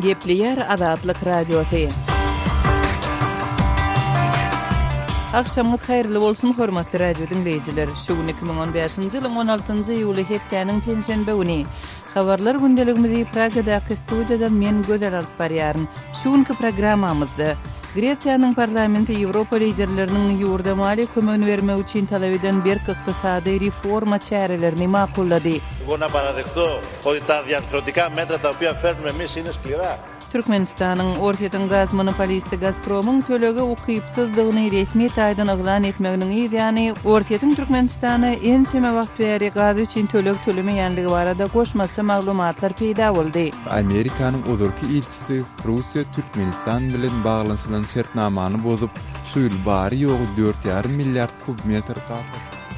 Gepleýär Azatlyk Radiosy. Agşamyňyz haýyrly bolsun, hormatly radio diňleýjiler! Şu gün 2015-nji ýylyň 16-njy iýuly hepdäniň penşenbe güni. Habarlar gündeligimizi Pragadaky studiýadan men Gözel alyp barýaryn. Şu günki programmamyzda, Gresiýanyň parlamenti Ýewropa liderleriniň ýurda maliýe kömegini bermek üçin talap eden berk ykdysady reforma çärelerini makullady. Türkmenistanyň Orsýetiň gaz monopolisti Gazpromyň tölege ukypsyzdygyny resmi taýdan yglan etmeginiň yz ýany, Orsýetiň Türkmenistana ençeme wagt bäri gaz üçin töleg tölemeýänligi barada goşmaça maglumatlar peýda boldy. Amerikanyň ozalky ilçisi Russiýa Türkmenistan bilen baglanyşylan şertnamany bozup, şu ýyl bary-ýogy dört ýarym milliard kub metr gaz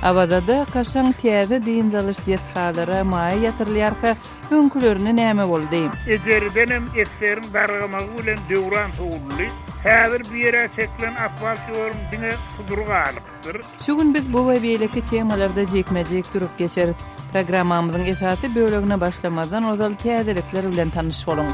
Awazada kaşaň täze dynç alyş desgalara maýa ýatyrylýarka, Öňkülerine näme boldy? Ejeridenem esgeriň dargamagy bilen döwran sowuldy. Häzir bu ýere çekilen asfalt ýoluň diňe sudury galypdyr. Şu gün biz bu we beýleki temalarda jikme-jik durup geçeris. Programmamyzyň esasy bölegine başlamazdan ozal täzelikler bilen tanyş boluň.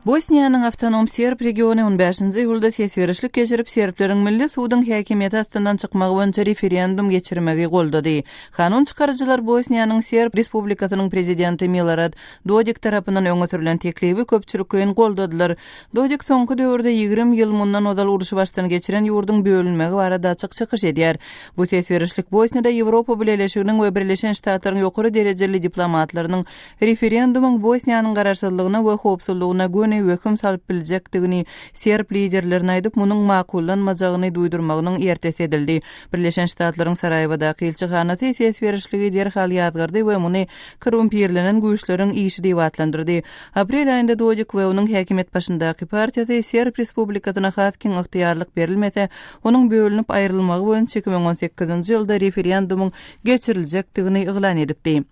Bosniýanyň awtonom serb regiony on bäşinji iýulda ses berişlik geçirip, serbleriň milli suduň häkimiýeti astyndan çykmagy boýunça referendum geçirmegi goldady. Kanun çykaryjylar Bosniýanyň Serb Respublikasynyň prezidenti Milorad Dodik tarapyndan öňe sürlen teklibi köpçülikleýin goldadylar. Dodik soňky döwürde 20 ýyl mundan ozal urşy başdan geçiren ýurduň bölünmegi barada açyk çykyş edýär. Bu ses berişlik Bosniýada Ýewropa Bileleşiginiň we Birleşen Ştatlaryň ýokary derejeli diplomatlarynyň Referendumyň Bosniýanyň garaşsyzlygyna we howpsuzlygyna göni wehim salyp biljekdigini serb liderlerine aýdyp, munuň makullanmajagyny duýdurmagynyň ertesi edildi. Birleşen Ştatlaryň Saraýewadaky ilçihanasy ses berişligi derhal ýazgardy we muny korrumpirlenen güýçleriň işi diýip atlandyrdy. Aprel aýynda Dodik we onuň häkimiýet başyndaky partiýasy Serb Respublikasyna has giň ygtyýarlyk berilmese, onuň bölünip aýrylmagy boýunça 2018-nji ýylda referendumyň geçiriljekdigini yglan edipdi.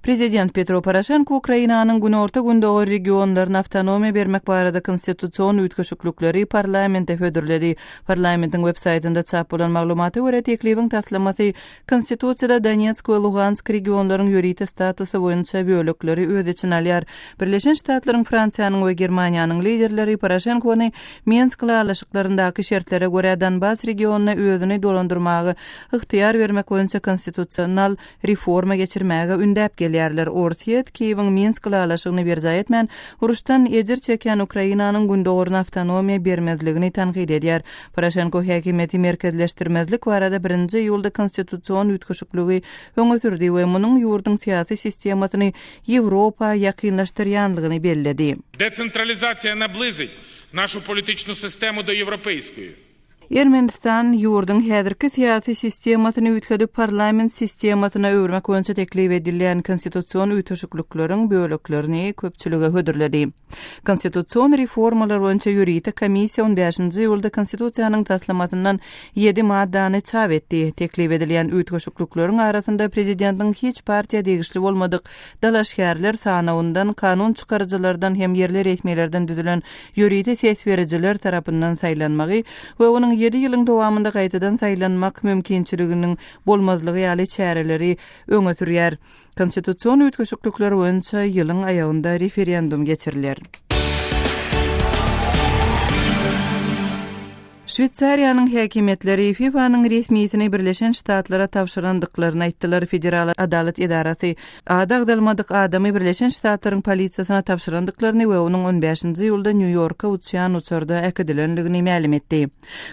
Prezident Petro Poroşenko Ukrainanyň günorta-gündogar regionlaryna awtonomiýa bermek barada konstitusion üýtgeşiklikleri parlamente hödürledi. Parlamentiň web-saýtynda çap bolan maglumata görä, teklibiň taslamasy Konstitusiýada Donetsk we Lugansk regionlaryň ýörite statusy boýunça bölekleri öz içine alýar. Birleşen Ştatlaryň, Fransiýanyň we Germaniýanyň liderleri Poroşenkony Minsk ylalaşyklaryndaky şertlere görä Donbas regionyna özüni dolandyrmaga ygtyýar bermek boýunça konstitusional reforma geçirmäge ündäp gelýärler. Orsýet Kiýewiň Minsk ylalaşygyny berjaý etmän, uruşdan ejir çekýän Ukrainanyň gündogaryna awtonomiýa bermezligini tankyt edýär. Poroşenko häkimiýeti merkezleşdirmezlik barada birinji iýulda konstitusion üýtgeşikligi öňe sürdi we munuň ýurduň syýasy sistemasyny Ýewropa ýakynlaşdyrýanlygyny belledi. Desentralizasiýa nablizyt našu politiçnu sistemu do ýewropeýskoýi. Ermenistan ýurduň häzirki syýasy sistemasyny üýtgedip, parlament sistemasyna öwürmek boýunça teklip edilýän konstitusion üýtgeşiklikleriň böleklerini köpçülige hödürledi. Konstitusion reformalar boýunça ýörite komissiýa on bäşinji iýulda Konstitusiýanyň taslamasyndan ýedi maddany çap etdi. Teklip edilýän üýtgeşiklikleriň arasynda prezidentiň hiç partiýa degişli bolmadyk dalaşgärler sanawyndan, kanun çykaryjylardan hem ýerli resmilerden düzülen ýörite ses berijiler tarapyndan saýlanmagy we onuň ýedi ýylyň dowamynda gaýtadan saýlanmak mümkinçiliginiň bolmazlygy ýaly çäreleri öňe sürýär. Konstitusion üýtgeşiklikler boýunça ýylyň aýagynda referendum geçiriler. Şweýsariýanyň häkimiýetleri FIFA-nyň resmisini Birleşen Ştatlara tabşyrandyklaryny aýtdylar. Federal adalat edarasy ady agzalmadyk adamy Birleşen Ştatlaryň polisiýasyna tabşyrandyklaryny we onuň on bäşinji iýulda Nýu-Ýorka uçýan uçarda äkidilendigini mälim etdi.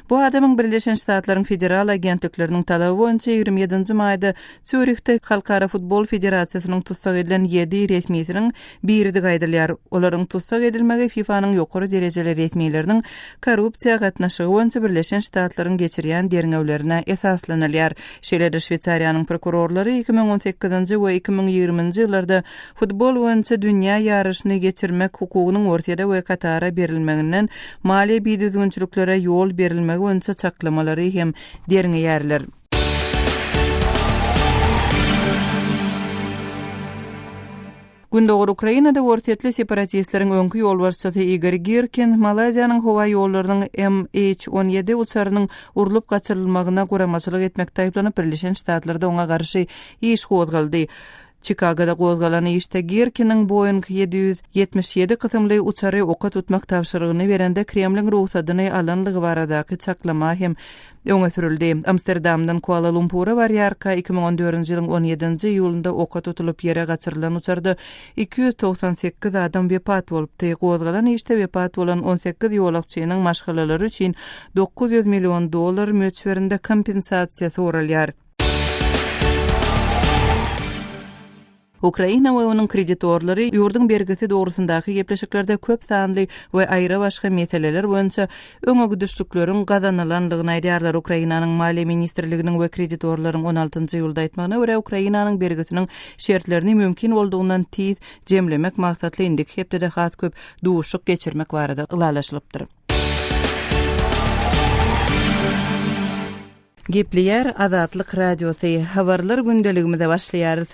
Bu adamyň Birleşen Ştatlaryň federal agentlikleriniň talaby boýunça 27 nji maýda Sýurihde Halkara futbol federasiýasynyň tussag edilen ýedi resmisiniň biridigi aýdylýar. Olaryň tussag edilmegi FIFA-nyň ýokary derejeli resmileriniň korrupsiýa gatnaşygy boýunça Birleşen Ştatlaryň geçirýän derňewlerine esaslanylýar. Şeýle-de Şweýsariýanyň prokurorlary 2018-nji we 2020-nji ýyllarda futbol boýunça dünýä ýaryşyny geçirmek hukugynyň Orsýede we Katara berilmeginden maliýe bidüzgünçiliklere ýol berilmegi boýunça çaklamalary hem derňeýärler. Gündogar Ukrainada orsýetli separatistleriň öňki ýolbaşçysy Igor Girkin Malaýziýanyň howa ýollarynyň MH 17 uçarynyň urlup gaçyrylmagyna guramaçylyk etmekde aýyplanyp, Birleşen Ştatlarda oňa garşy iş gozgaldy. Çikagoda gozgalan işde Girkiniň Boeing 777 kysymly uçary oka tutmak tabşyrygyny berende Kremliň rugsadyny alanlygy baradaky çaklama hem öňe sürüldi. Amsterdamdan Kuala-Lumpura barýarka, 2014-nji ýylyň on ýedinji iýulynda oka tutulyp ýere gaçyrylan uçarda 298 adam wepat bolupdy. Gozgalan işde wepat bolan 18 ýolagçynyň maşgalalary üçin 900 million dollar möçberinde kompensasiýa soralýar. Ukraina we onuň kreditorlary ýurduň bergisi dogrusyndaky gepleşiklerde köp sanly we aýra-başga meseleler boýunça öňegidişlikleriň gazanylandygyny aýdýarlar. Ukrainanyň Maliýe ministrliginiň we kreditorlaryň on altynjy iýulda aýtmagyna görä, Ukrainanyň bergisiniň şertlerini mümkin boldugyndan tiz jemlemek maksatly indiki hepdede has köp duşuşyk geçirmek barada ylalaşylypdyr. Gepleýär Azatlyk Radiosy, Habarlar gündeligimize başlaýarys.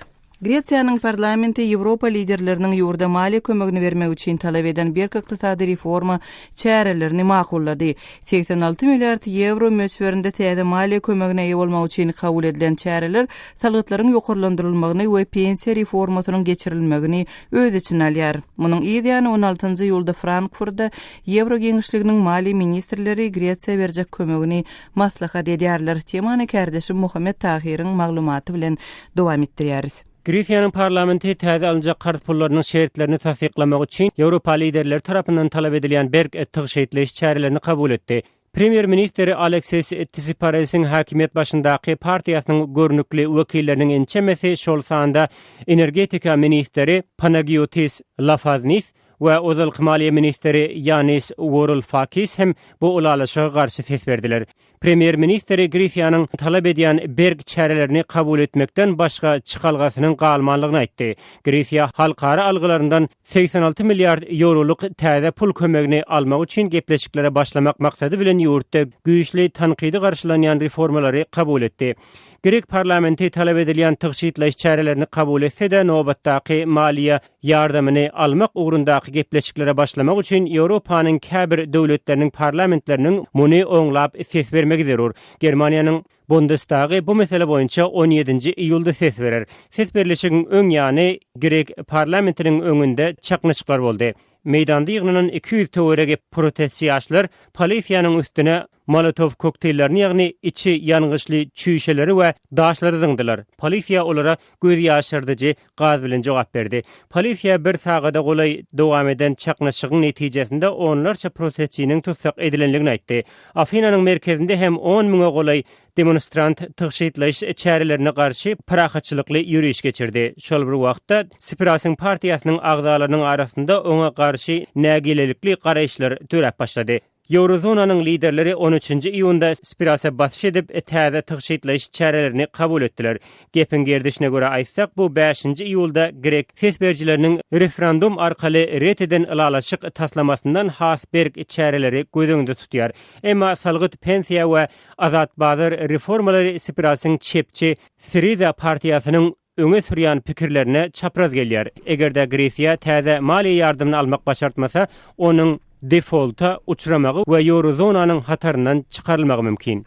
Gresiýanyň parlamenti Ýewropa liderleriniň ýurda maliýe kömegini bermek üçin talap eden berk ykdysady reforma çärelerini makullady. 86 milliard ýewro möçberinde täze maliýe kömegine eýe bolmak üçin kabul edilen çäreler salgytlaryň ýokarlandyrylmagyny we pensiýa reformasynyň geçirilmegini öz içine alýar. Munuň yz ýany on altynjy iýulda Frankfurtda Ýewro giňişliginiň maliýe ministrleri Gresiýa berjek kömegini maslahat edýärler. Temany kärdeşim Muhammet Tahyryň maglumaty bilen dowam etdirýäris. Gresiýanyň parlamenti täze alynjak karz pullarynyň şertlerini tassyklamak üçin Ýewropa liderleri tarapyndan talap edilýän berk tygşytlaýyş çärelerini kabul etdi. Premýer-ministri Aleksis Tsiparesiň häkimiýet başyndaky partiýasynyň görnükli wekilleriniň ençemesi, şol sanda energetika ministri Panagiotis Lafaznis we ozalky maliýe ministri Ýannis Worulfakis hem bu ylalaşyga garşy ses berdiler. Premýer-ministri Gresiýanyň talap edýän berk çärelerini kabul etmekden başga çykalgasynyň galmanlygyny aýtdy. Gresiýa halkara algylaryndan 86 milliard ýewrolyk täze pul kömegini almak üçin gepleşiklere başlamak maksady bilen ýurtda güýçli tankydy garşylanýan reformalary kabul etdi. Grek parlamenti talap edilýän tygşytlaýyş çärelerini kabul etse-de, nobatdaky maliýe ýardamyny almak ugrundaky gepleşiklere başlamak üçin Ýewropanyň käbir döwletleriniň parlamentleriniň muny oňlap ses bermegi zerur. Germaniýanyň Bundestagy bu mesele boýunça on ýedinji iýulda ses berer. Ses berlişigiň öň ýany grek parlamentiniň öňünde çaknyşyklar boldy. Meýdanda ýygnanan 200 töweregi protestçi ýaşlar polisiýanyň üstüne Molotow kokteýllerini, ýagny içi ýangyçly çüýşeleri we daşlary zyňdylar. Polisiýa olara göz ýaşardyjy gaz bilen jogap berdi. Polisiýa bir sagada golaý dowam eden çaknyşygyň netijesinde onlarça protestçiniň tussag edilendigini aýtdy. Afinanyň merkezinde hem on müňe golaý demonstrant tygşytlaýyş çärelerine garşy parahatçylykly ýöriş geçirdi. Şol bir wagtda, Siprasyň partiýasynyň agzalarynyň arasynda oňa garşy nägilelikli garaýyşlar döräp başlady. Ýewrozonanyň liderleri on üçünji iýunda Spirasa basyş edip, täze tygşytlaýyş çärelerini kabul etdiler. Gepiň gerdişine görä aýtsak, bu bäşinji iýulda grek ses berijileriniň referendum arkaly ret eden ylalaşyk taslamasyndan has berk çäreleri göz öňünde tutýar. Emma salgyt, pensiýa we azat bazar reformalary Sipirasyň çepçi Syriza partiýasynyň öňe sürýän pikirlerine çapraz gelýär. Eger-de Gresiýa täze maliýe ýardamyny almak başartmasa, onuň defolta uçramagy we ýewrozonanyň hataryndan çykarylmagy mümkin.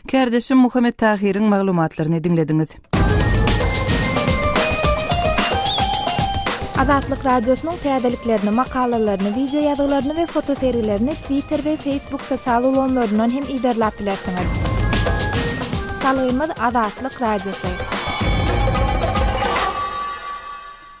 Kärdeşim Muhammet Tahyryň maglumatlaryny diňlediňiz. Azatlyk Radiosynyň täzeliklerini, makalalaryny, wideo ýazgylaryny we fotosergilerini Twitter we Facebook sosial ulgamlaryndan hem yzarlap bilersiňiz. Salgymyz Azatlyk Radiosy.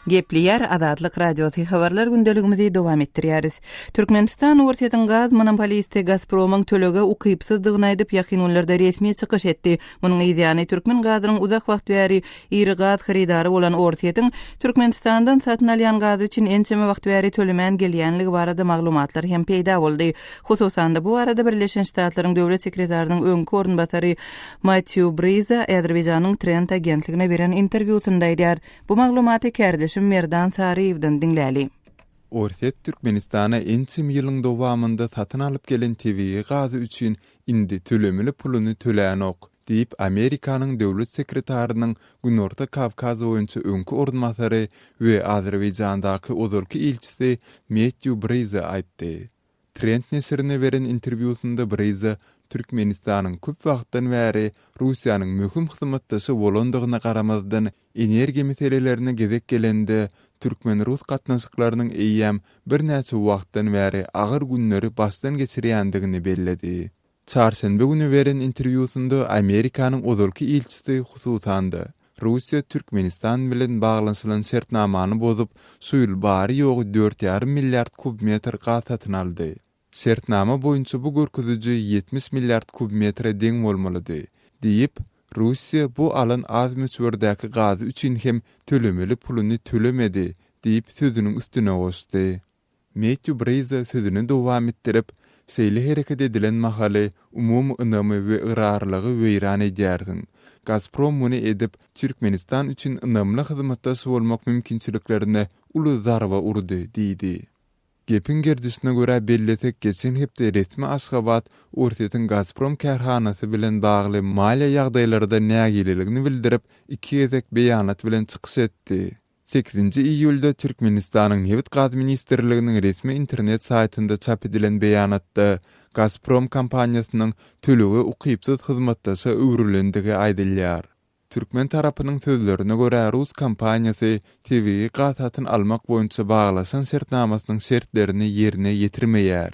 Gepleýär Azatlyk Radiosy habarlar gündeligimizi dowam etdirýäris. Türkmenistan Orsýetiň gaz monopolisti Gazpromyň tölege ukypsyzdygyny aýdyp, ýakyn günlerde resmi çykyş etdi. Munuň yzýany türkmen gazynyň uzak wagt bäri iri gaz hyrydary bolan Orsýetiň Türkmenistandan satyn alýan gazy üçin ençeme wagt bäri tölemän gelýänligi barada maglumatlar hem peýda boldy. Hususan-da, bu barada Birleşen Ştatlaryň döwlet sekretarynyň öňki orunbasary Mattýu Briza Azerbaýjanyň Trend agentligine beren interwýusynda aýdýar. Bu maglumaty kärdeşim Merdan Saryýewden diňläli. Orsýet Türkmenistana ençeme ýylyň dowamynda satyn alyp gelen tebigy gazy üçin indi tölemeli puluny tölänok, diýip, Amerikanyň döwlet sekretarynyň Günorta Kawkaz boýunça öňki orunbasary we Azerbaýjandaky ozalky ilçisi Mettýu Briza aýtdy. Trend neşirine beren interwýusynda Briza. Türkmenistanyň köp wagtdan bäri Russiýanyň möhüm hyzmatdaşy bolandygyna garamazdan, energiýa meselelerine gezek gelende, türkmen-rus gatnaşyklarynyň eýýäm birnäçe wagtdan bäri agyr günleri başdan geçirýändigini belledi. Çarşenbe güni beren interwýusynda Amerikanyň ozalky ilçisi hususan-da, Russiýa Türkmenistan bilen baglanyşylan şertnamany bozup, şu ýyl bary-ýogy dört ýarym milliard kub metr gaz satyn aldy. Şertnama boýunça bu görkeziji 70 milliard kub metre deň bolmalydy, diýip, Russiýa bu alan az möçberdäki gazy üçin hem tölemeli puluny tölemedi diýip sözüniň üstüne goşdy. Metýu Briza sözüni dowam etdirip, Şeýle hereket edilen mahaly umumy ynamy we ygrarlylygy weýran edýärsiň. Gazprom muny edip, Türkmenistan üçin ynamly hyzmatdaş bolmak mümkinçiliklerine uly zarba urdy diýdi. Gepiň gerdişine görä bellesek, geçen hepde resmi Aşgabat Orsýetiň Gazprom kärhanasy bilen bagly maliýe ýagdaýlardan nägileligini bildirip, iki gezek beýanat bilen çykyş etdi. Sekizinji iýulda Türkmenistanyň Nebit-gaz ministrliginiň resmi internet saýtynda çap edilen beýanatda Gazprom kompaniýasynyň tölege ukypsyz hyzmatdaşa öwrülendigi aýdylýar. Türkmen tarapynyň sözlerine görä, rus kompaniýasy tebigy gaz satyn almak boýunça baglaşan şertnamasynyň şertlerini ýerine ýetirmeýär.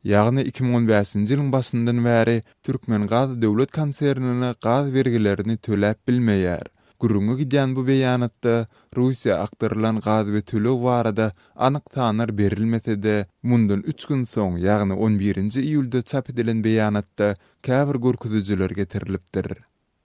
Ýagny 2015-nji ýylyň başyndan bäri Türkmengaz döwlet konsernine gaz bergilerini töläp bilmeýär. Gürrüňi gidýän bu beýanatda Russiýa akdyrylan gaz we töleg barada anyk sanlar berilmese-de, mundan üç gün soň, ýagny on birinji iýulda çap edilen beýanatda käbir görkezijiler getirilipdir.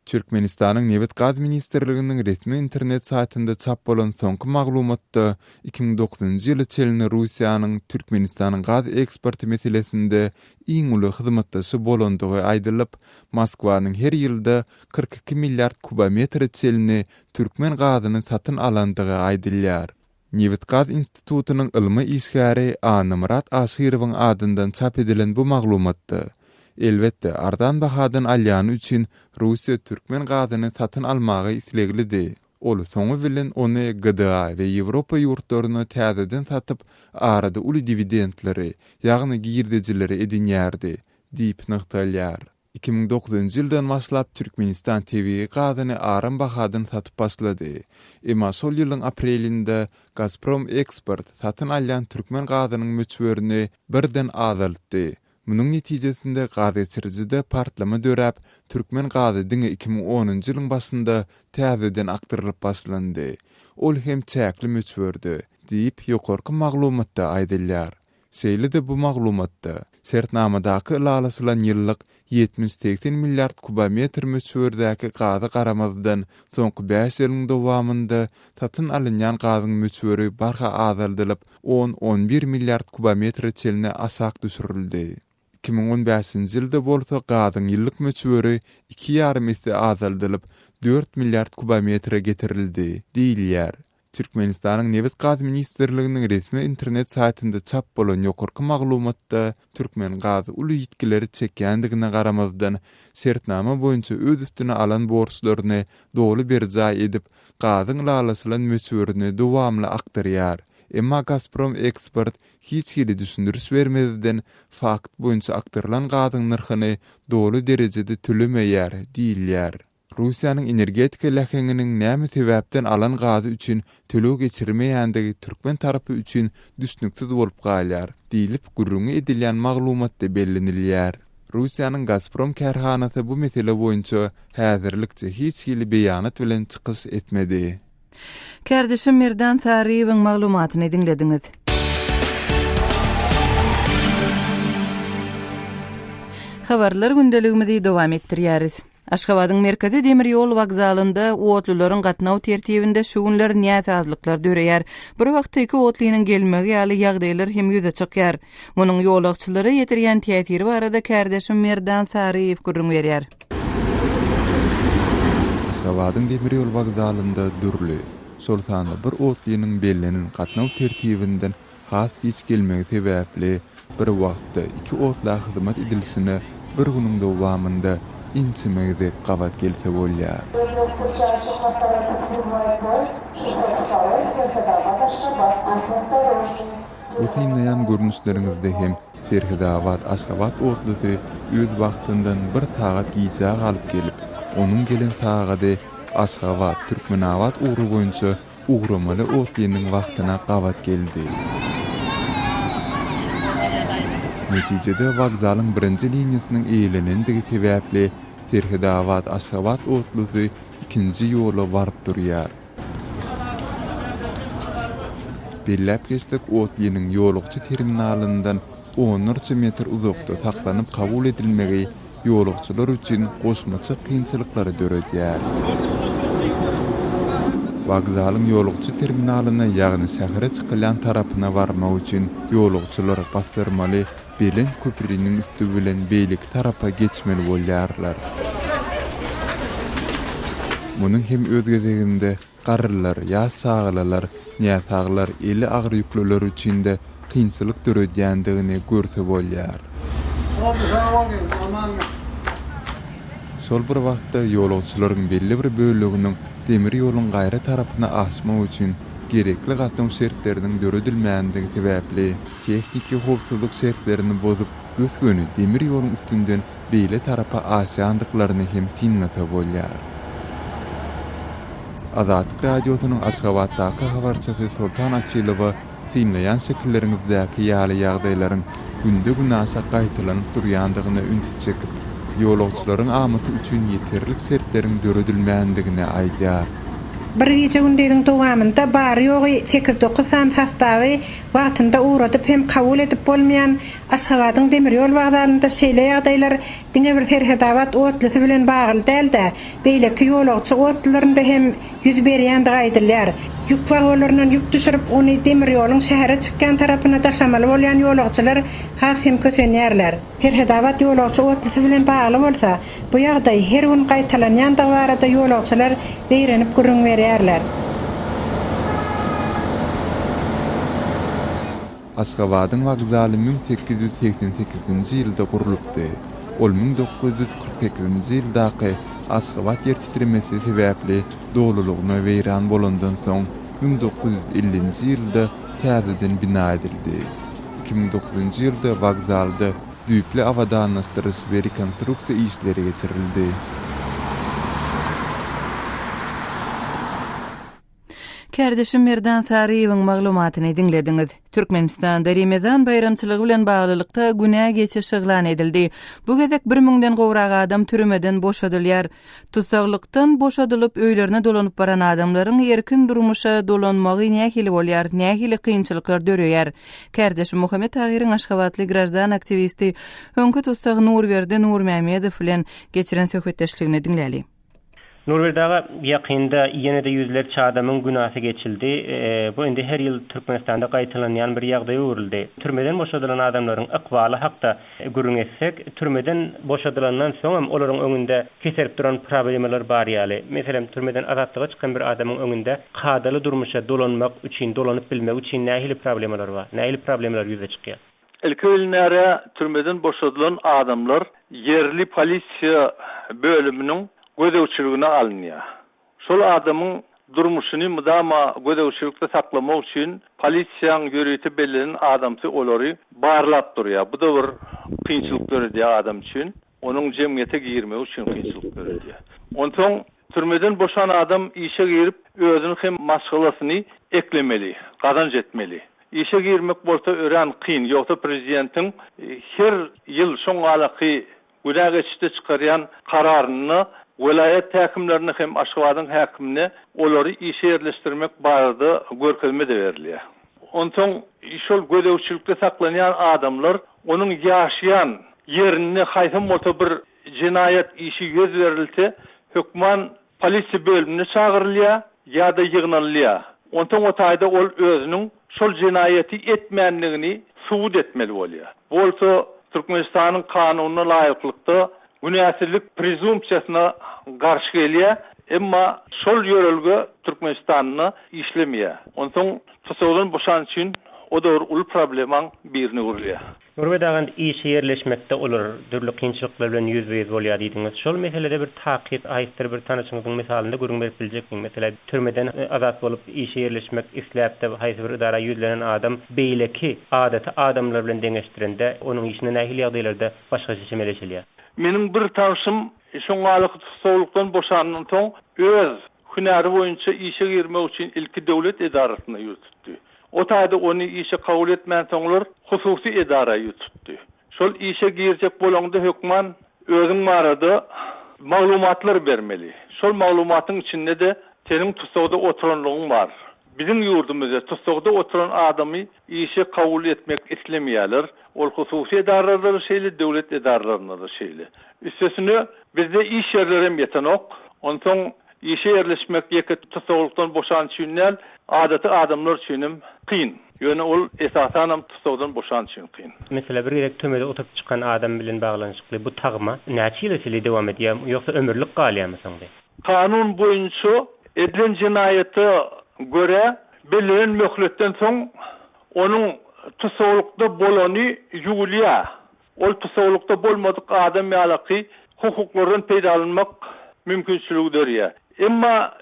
Türkmenistanyň Nebit-gaz ministrliginiň resmi internet saýtynda çap bolan soňky maglumatda 2009-njy ýyla çenli Russiýanyň Türkmenistanyň gaz eksporty meselesinde iň uly hyzmatdaşy bolandygy aýdylyp, Moskwanyň her ýylda 42 milliard kubometre çenli türkmen gazyny satyn alandygy aýdylýar. Nebitgaz institutynyň ylmy işgäri Annamyrat Aşyrowyň adyndan çap edilen bu maglumatda, Elbetde, arzan bahadan alýany üçin Russiýa türkmen gazyny satyn almaga isleglidi. Ol soňy bilen ony GDA we Ýewropa ýurtlaryna täzeden satyp, arada uly diwidendleri, ýagny girdejileri edinýärdi, diýip nygtalýar. 2009-njy ýyldan başlap Türkmenistan tebigy gazyny aram bahadan satyp başlady. Emma şol ýylyň aprelinde Gazprom Eksport satyn alýan türkmen gazynyň möçberini birden azaltdy. Munuň netijesinde gazgeçirijide partlama döräp, türkmen gazy diňe 2010-njy ýylyň başynda täzeden akdyrylyp başlandy. Ol hem çäkli möçberde, diýip, ýokarky maglumatda aýdylýar. Şeýle-de bu maglumatda, şertnamadaky ylalaşylan ýyllyk 70-80 milliard kubometr möçberdäki gaza garamazdan, soňky bäş ýylyň dowamynda satyn alynýan gazyň möçberi barha azaldylyp, on-on bir milliard kubometre çenli aşak düşürildi. 2015-nji ýylda bolsa gazyň ýyllyk möçberi iki ýarym esse azaldylyp, dört milliard kubometre getirildi, diýilýär. Türkmenistanyň Nebit-gaz ministrliginiň resmi internet saýtynda çap bolan ýokarky maglumatda Türkmengaz uly ýitgileri çekýändigine garamazdan, şertnama boýunça öz üstüne alan borçlaryny doly berjaý edip, gazyň ylalaşylan möçberini dowamly akdyrýar. Emma Gazprom Eksport hiç hili düşündiriş bermezden, fakt boýunça akdyrylan gazyň nyrhyny doly derejede tölemeýär diýilýär. Russiýanyň energetika läheňiniň näme sebäpden alan gazy üçin töleg geçirmeýändigi türkmen tarapy üçin düşnüksiz bolup galýar, diýlip, gürrüňi edilýän maglumatda bellenilýär. Russiýanyň Gazprom kärhanasy bu mesele boýunça häzirlikçe hiç hili beýanat bilen çykyş etmedi. Kärdeşim Merdan Saryýewiň maglumatyny diňlediňiz. Habarlar gündeligimizi dowam etdirýäris. Aşgabadyň merkezi demir ýol wokzalynda otlularyň gatnaw tertibinde şu günler näsazlyklar döreýär. Bir wagtda iki otlynyň gelmegi ýaly ýagdaýlar hem ýüze çykýar. Munuň ýolagçylara ýetirýän täsiri barada kärdeşim Merdan Saryýew gürrüň berýär. Aşgabadyň demir ýol wokzalynda dürli, şol sanda bir otlynyň bellenen gatnaw tertibinden has giç gelmegi sebäpli, bir wagtda iki otla hyzmat edilişine bir günüň dowamynda ençeme gezek gabat gelse bolýar. Bu synlaýan görnüşleriňizde hem. Serhedabat, Aşgabat otlusy öz wagtyndan bir sagat gijä galyp gelip, onuň gelen sagady Aşgabat, Türkmenabat ugry boýunça ugramaly otlynyň wagtyna gabat geldi. Netijede, wokzalyň birinji liniýasynyň eýelenendigi sebäpli Serhedabat, Aşgabat otlusy ikinji ýola baryp durýar. Belläp geçsek, otlynyň ýolagçy terminalyndan onlarça metr uzakda saklanyp kabul edilmegi ýolagçylar üçin goşmaça kynçylyklary döredýär. Wokzalyň ýolagçy terminalyna, ýagny şähere çykylýan tarapyna barmak üçin ýolagçylar basdyrmaly belent köpriniň üsti bilen beýleki tarapa geçmeli bolýarlar. Munuň hem öz gezeginde garrylar, ýaş çagalalar, näsaglar, eli agyr ýüklüler üçin-de kynçylyk döredýändigini görse bolýar. Şol bir wagtda, ýolagçylaryň belli bir böleginiň demir ýoluň gaýra tarapyna aşmak üçin gerekli gatnaw şertleriniň döredilmändigi sebäpli, tehniki howpsuzlyk şertlerini bozup, gös-göni demir ýoluň üstünden beýle tarapa aşýandyklaryny hem synlasa bolýar. Azatlyk Radiosynyň Aşgabatdaky habarçysy Soltan Açylowa synlaýan şekilleriňizdäki ýaly ýagdaýlaryň günde-günaşa gaýtalanyp durýandygyna ünsi çekip, ýolagçylaryň amaty üçin ýeterlik şertleriň döredilmändigini aýdýar. Bir gije-gündiziň dowamynda bary-ýogy sekiz-dokuz sany sostawy wagtynda ugradyp hem kabul edip bolmaýan Aşgabadyň demir ýol wokzalynda şeýle ýagdaýlar diňe bir Serhedabat otlysy bilen bagly däl-de, beýleki ýolagçy otlularynda hem ýüz berýändigi aýdylýar. Ýük wagonlaryndan ýük düşürip, ony demir ýoluň şähere çykýan tarapyna daşamaly bolýan ýolagçylar has hem kösenýärler. Serhedabat ýolagçy otlysy bilen bagly bolsa, bu ýagdaý her gün gaýtalanýandygy barada ýolagçylar zeýrenip gürrüň berýärler. Aşgabadyň wokzaly 1888-nji ýylda gurlupdy. Ol 1948-nji ýyldaky Aşgabat ýer titremesi sebäpli dolulygyna weýran bolandan soň, 1950-nji ýylda täzeden bina edildi. 2009-njy ýylda wokzalda düýpli abadanlaşdyryş we rekonstruksiýa işleri geçirildi. Kärdeşim Merdan Saryýewiň maglumatyny diňlediňiz. Türkmenistanda Remezan baýramçylygy bilen baglylykda günä geçiş yglan edildi. Bu gezek bir müňden gowrak adam türmeden boşadylýar. Tussaglykdan boşadylyp, öýlerine dolanyp baran adamlaryň erkin durmuşa dolanmagy nähili bolýar, nähili kynçylyklar döreýär? Kärdeşim Muhammet Tahyryň aşgabatly graždan aktiwisti, öňki tussag Nurberdi Nurmämmedow bilen geçiren söhbetdeşligini diňläli. Nurberdi aga, ýakynda ýene-de ýüzlerçe adamyň günasi geçildi. Bu indi her ýyl Türkmenistanda gaýtalanýan bir ýagdaýa öwrüldi. Türmeden boşadylan adamlaryň ykbaly hakda gürrüň etsek, türmeden boşadylandan soňam olaryň öňünde keserip duran problemalar bar ýaly. Meselem, türmeden azatlyga çykan bir adamyň öňünde kadaly durmuşa dolanmak üçin, dolanyp bilmek üçin nähili problemalar bar? Nähili problemalar ýüze çykýar? Ilki bilen türmeden boşadylan adamlar ýerli polisiýa bölüminiň gözegçiligine alynýar. Şol adamyň durmuşyny mydama gözegçilikde saklamak üçin polisiýaň ýörite bellenen adamsy olary barlap durýar. Bu-da bir kynçylyk döredýär adam üçin. Onuň jemgyýete girmegi üçin kynçylyk döredýär. Onsoň türmeden boşan adam işe girip özüni hem maşgalasyny eklemeli, gazanç etmeli. Işe girmek bolsa örän kyn, ýogsa prezidentiň her ýyl şoňňalaky günä geçişde çykarýan kararynda welaýat häkimlerine hem Aşgabadyň häkimine olary işe ýerleşdirmek barada görkezme-de berilýär. Onsoň şol gözegçilikde saklanýan adamlar onuň ýaşaýan ýerinde haýsam bolsa bir jenaýat işi ýüz berilse, hökman polisiýa bölümine çagyrylýar ýa-da ýygnalylýar. Onsoň o taýda ol özüniň şol jenaýaty etmändigini subut etmeli bolýar. Bu bolsa Türkmenistanyň kanunyna laýyklykda günäsizlik prezumpsiýasyna garşy gelýär, emma şol ýörelge Türkmenistanda işlemeýär. Onsoň tussagdan boşan üçin o-da bir uly problemaň birine öwrülýär. Nurberdi aga indi işe ýerleşmekde olar dürli kynçylyklar bilen ýüzbe-ýüz bolýar diýdiňiz. Şol meselede bir takyk haýsydyr bir tanyşyňyzyň mysalynda gürrüň berip biljekmiň? Meselem, türmeden azat bolup işe ýerleşmek isläp-de haýsy bir edara ýüzlenen adam beýleki adaty adamlar bilen deňeşdirende onuň işine nähili ýagdaýlarda başgaça çemeleşilýär? Meniň bir tanşym şoňňalyky tussaglykdan boşandan soň öz hünäri boýunça işe girmek üçin ilki döwlet edarasyna ýüz tutdy. O taýda ony işe kabul etmänsoňlar hususy edara ýüz tutdy. Şol işe girjek bolaňda hökman özüň barada maglumatlar bermeli. Şol maglumatyň içinde-de seniň tussagda oturanlygyň bar. Biziň ýurdumyzda tussagda oturan adamy işe kabul etmek islemeýärler. Ol hususy edaralarda-da şeýle, döwlet edaralarynda-da şeýle. Üstesine, bizde iş ýerlerem ýetenok. Onsoň işe ýerleşmek ýeke tussaglykdan boşan üçin däl, adaty adamlar üçinem kyn. Ýöne ol esasanam tussagdan boşan üçin kyn. Meselä bir gezek türmede oturyp çykan adam bilen baglanyşykly bu tagma näçe ýyla çenli dowam edýär, ýogsa ömürlik galýarmy soň bi? Kanun boýunça edilen jenaýata görä bellenen möhletden soň onuň tussaglykda bolany ýuwulýar. Ol tussaglykda bolmadyk adam ýalaky hukuklardan peýdalanmak mümkinçiligi dörýär. Emma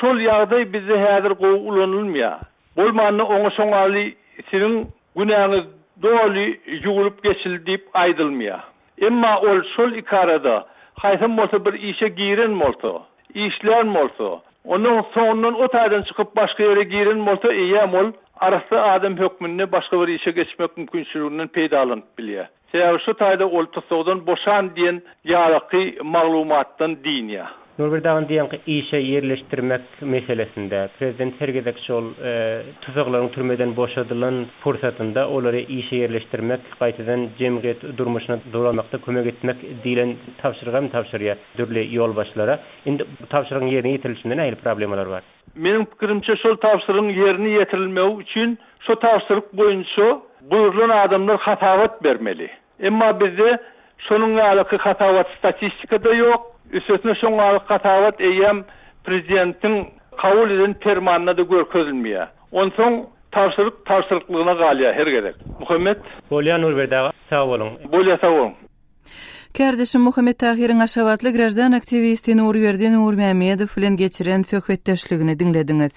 şol ýagdaý bizde häzir gowy ulanylmaýar. Bolmanda oňa şoňaly siziň günäňiz doly ýuwulyp geçildi diýip aýdylmaýar. Emma ol şol ikarada haýsam bolsa bir işe giren bolsa, işlän bolsa, ondan soňundan o taýdan çykyp başga ýere giren bolsa, eýýäm ol arassa adam hökmünde başga bir işe geçmek mümkinçiliginden peýdalanyp bilýär. Sebäbi şu taýda ol tussagdan boşan diýen ýalaky maglumatdan dynýar. Nurberdi agany diýýänki işe ýerleşdirmek meselesinde, prezident her gezek şol tussaglaryň türmeden boşadylan pursatynda olary işe ýerleşdirmek, gaýtadan jemgyýet durmuşyna dolanmakda kömek etmek diýlen tabşyrygy hem tabşyrýar dürli ýolbaşçylara. Indi bu tabşyrygyň ýerine ýetirilişinde nähili problemalar bar? Meniň pikirimçe şol tabşyrygyň ýerine ýetirilmegi üçin şo tabşyryk boýunça buýrulan adamlar hasabat bermeli. Emma bizde şonuň ýalyky hasabat statistikada ýok, üstesine şoň ýaly hasabat eýýäm prezidentiň kabul eden permanynda-da görkezilmeýär. Onsoň tabşyryk tabşyryklygyna galýar her gezek. Muhammet. Bolýar Nurberdi aga, sag boluň. Bolýar sag boluň. Kärdeşim Muhammet Tahyryň aşgabatly graždan aktiwisti Nurberdi Nurmämmedow bilen geçiren söhbetdeşligini diňlediňiz.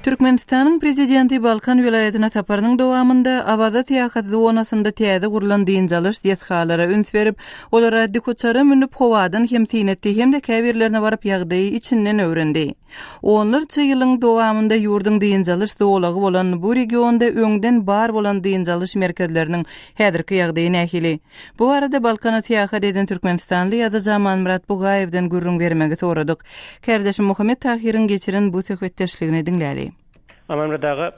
Türkmenistanyň Prezidenti Balkan welaýatyna saparynyň dowamynda Awaza syýahat zonasynda täze gurlan dynç alyş desgalara üns berip, olara dikuçara münüp howadan hem syn etdi hem-de käbirlerine baryp ýagdaýy içinden öwrendi. Onlarça ýylyň dowamynda ýurduň dynç alyş zolagy bolan bu regionda öňden bar bolan dynç alyş merkezleriniň häzirki ýagdaýy nähili? Bu barada Balkana syýahat eden türkmenistanly ýazyjy Amanmyrat Bugaýewden gürrüň bermegi soradyk. Kärdeşim Muhammet Tahyryň geçiren bu söhbetdeşligini diňläli. Amanmyrat aga,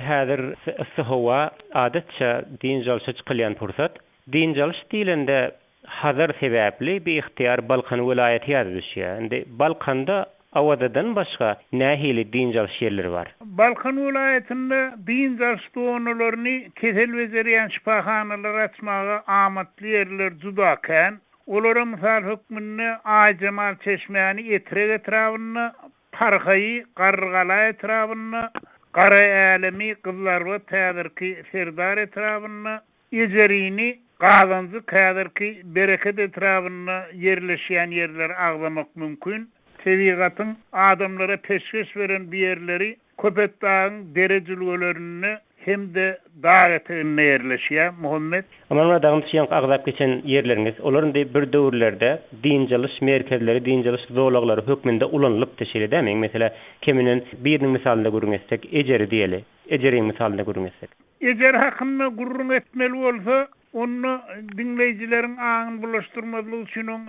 häzir yssy howa, adatça dynç alyşa çykylýan pursat. Dynç alyş diýlende Hazar sebäpli biygtyýar Balkan welaýaty ýada düşýär. Indi Balkanda Awazadan başga nähili dynç alyş ýerleri bar? Balkan welaýatynda dynç alyş zonalaryny, kesel bejerýän şypahanalary açmaga amatly ýerler juda kän. Olara mysal hökmünde Aýjemal çeşmäni Etrek etrabynda, Parhaýy Garrygala etrabynda, Garaälemi Gyzylarbat häzirki Serdar etrabynda, Ejerini Gazanjyk häzirki Bereket etrabynda ýerleşýän ýerleri agzamak mümkin. Tebigatyň adamlara peşgeş beren bu ýerleri Köpetdagyň dere jülgelerinde hem-de dag eteginde ýerleşýär. Muhammet. Amanmyrat agam şu ýaňky agzap geçen ýerleriňiz, olar indi bir döwürlerde dynç alyş merkezleri, dynç alyş zolaglary hökmünde ulanylypdy, şeýle dämi? Meselä, keminden biriniň mysalynda gürrüň etsek, Ejeri diýeli. Ejeriň mysalynda gürrüň etsek. Ejeri hakynda gürrüň etmeli bolsa, onda diňleýjileriň aňyny bulaşdyrmazlyk üçin oň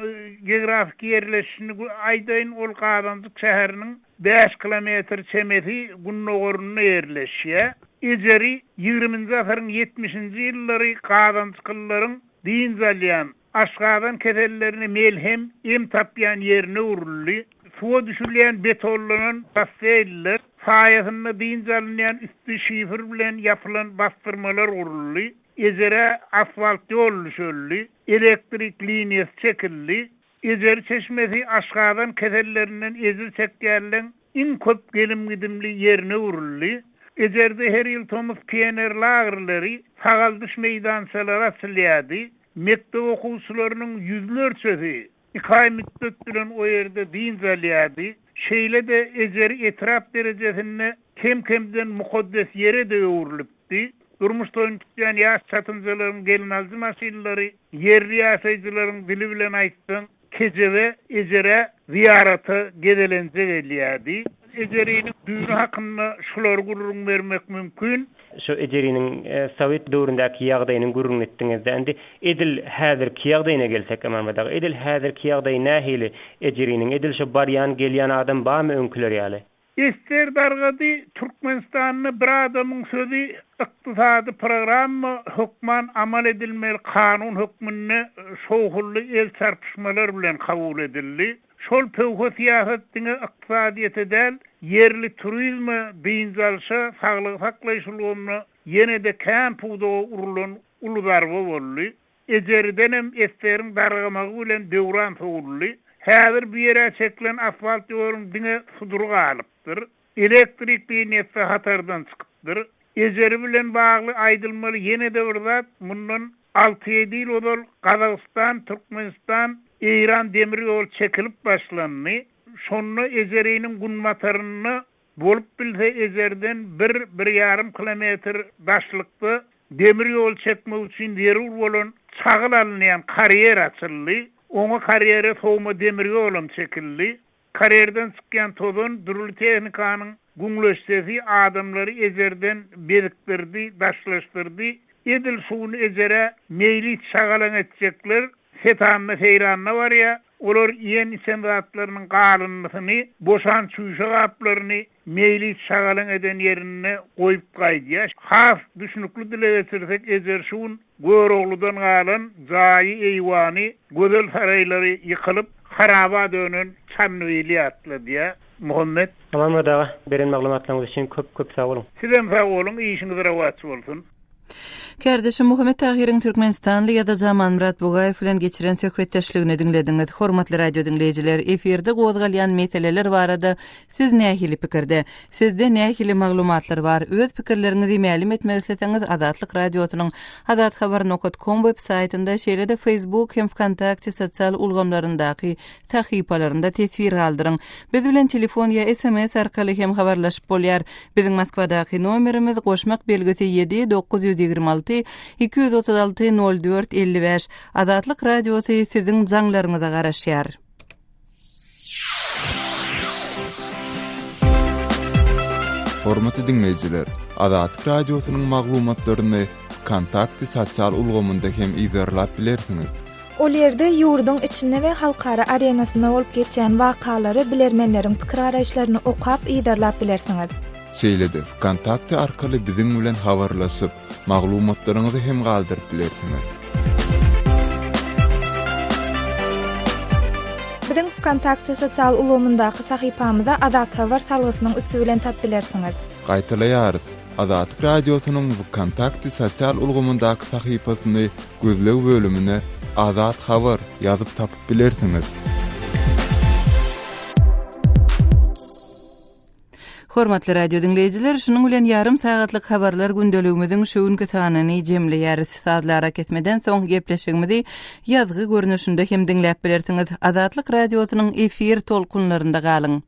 geografiki ýerleşişini aýdaýyn, ol Gazanjyk şäheriniň bäş kilometr çemesi gündogarynda ýerleşýär. Ejeri ýigriminji asyryň ýetmişinji ýyllary gazanjyklylaryň dynç alýan, Aşgazan kesellerine melhem, em tapýan ýerine öwrüldi. Suwa düşülýän betonlanan basseýnler, saýasynda dynç alynýan üsti şifer bilen ýapylan basdyrmalar guruldy. Ejerä asfalt ýol düşeldi, elektrik liniýasy çekildi. Ejeri çeşmesi aşgazan kesellerinden ejir çekýänleň iň köp gelim-gidimli ýerine öwrüldi. Ejerde her ýyl tomus pioner lagerleri, sagaldyş meýdançalary açylýardy. Mekdep okuwçylarynyň ýüzlerçesi iki aý mütdet bilen o ýerde dynç alýardy. Şeýle-de Ejeri etrap derejesinde kem-kemden mukaddes ýere-de öwrülipdi. Durmuş toýuny tutýan ýaş çatynjalaryň gelnaljy maşynlary, ýerli ýaşaýjylaryň dili bilen aýtsaň, Kejebe, Ejerä zyýarata, gezelenje gelýärdi. Ejeriniň düýni hakynda şulary gürrüň bermek mümkin. Şu Ejeriniň sowet döwründäki ýagdaýynyň gürrüňini etdiňiz-dä. Indi edil häzirki ýagdaýyna gelsek, Amanmyrat aga, edil häzirki ýagdaýy nähili Ejeriniň? Edil şo barýan, gelýän adam barmy öňküler ýaly? Ester dargady, Türkmenistanda bir adamyň sözi ykdysady programma hökman amal edilmeli kanun hökmünde şowhunly el çarpyşmalar bilen kabul edildi. Şol pöwhe syýasat diňe ykdysadyýete däl, ýerli turizme, dynç alşa, saglygy saklaýyş ulgamyna, ýene-de kän pudaga urlan uly zarba boldy. Ejeridenem eseriň dargamagy bilen döwran sowuldy. Häzir bu ýere çekilen asfalt ýoluň diňe sudury galypdyr. Elektrik liniýasy hatardan çykypdyr. Ejeri bilen bagly aýdylmaly ýene-de bir zat, mundan alty-ýedi ýyl ozal Gazagystan, Türkmenistan, Eýran demir ýoly çekilip başlandy. Şonda Ejeriniň günbatarynda Bolup bilse Ejerden bir, bir ýarym kilometr daşlykda demir ýol çekmek üçin zerur bolan çagyl alynýan karýer açyldy. Oňa karýere sowma demir ýolam çekildi. Karýerden çykýan tozan, dürli tehnikanyň güňleç sesi adamlary Ejerden bezikdirdi, daşlaşdyrdy. Edil şu gün Ejere meýlis şagalaň etjekler setanda-seýranda barýar. Olar iýen-içen zatlarynyň galyndysyny, boşan çüýşe gaplaryny meýlis şagalaň eden ýerinde goýup gaýdýar. Has düşnükli dile geçirsek, Ejer şu gün Görogludan galan jaýy, eýwany, gözel saraýlary ýykylyp, haraba dönen Çandybil'i ýatladýar. Muhammet. Amanmyrat aga, beren maglumatlaryňyz üçin köp köp sag boluň. Sizem sag boluň, işiňiz rowaç bolsun. Kärdeşim Muhammet Tahyryň türkmenistanly ýazyjy Amanmyrat Bugaýew bilen geçiren söhbetdeşligini diňlediňiz. Hormatly radio diňleýjiler, efirde gozgalýan meseleler barada siz nähili pikirde? Sizde nähili maglumatlar bar? Öz pikirleriňizi mälim etmek isleseňiz Azatlyk Radiosynyň azathabar nokat kom web saýtynda, şeýle-de Facebook hem Wkontakte sosial ulgamlaryndaky sahypalarynda teswir galdyryň. Biz bilen telefon ýa sms arkaly hem habarlaşyp bolýar. Biziň Moskwadaky nomerimiz, goşmak belgisi ýedi, 926 236 04 55. Azatlyk Radiosy siziň jaňlaryňyza garaşýar. Hormatly diňleýjiler, Azatlyk Radiosynyň maglumatlaryny Wkontakte sosial ulgamynda hem yzarlap bilersiňiz. Ol ýerde ýurduň içinde we halkara arenasynda bolup geçýän wakalary, bilermenleriň pikir-garaýyşlaryny okap, yzarlap bilersiňiz. Şeýle-de Wkontakte arkaly biziň bilen habarlaşyp, maglumatlaryňyzy hem galdyryp bilersiňiz. Biziň Wkontakte sosial ulgamyndaky sahypamyza Azathabar salgysynyň üsti bilen tap bilersiňiz. Gaýtalaýarys, Azatlyk Radiosynyň Wkontakte sosial ulgamyndaky sahypasyny gözleg bölümine Azat Habar ýazyp tapyp bilersiňiz. Hormatly radio diňleýjiler, şunuň bilen ýarym sagatlyk habarlar gündeligimiziň şu günki sanyny jemleýäris. Sazly arakesmeden soň gepleşigimizi ýazgy görnüşinde hem diňläp bilersiňiz. Azatlyk Radiosynyň efir tolkunlarynda galyň!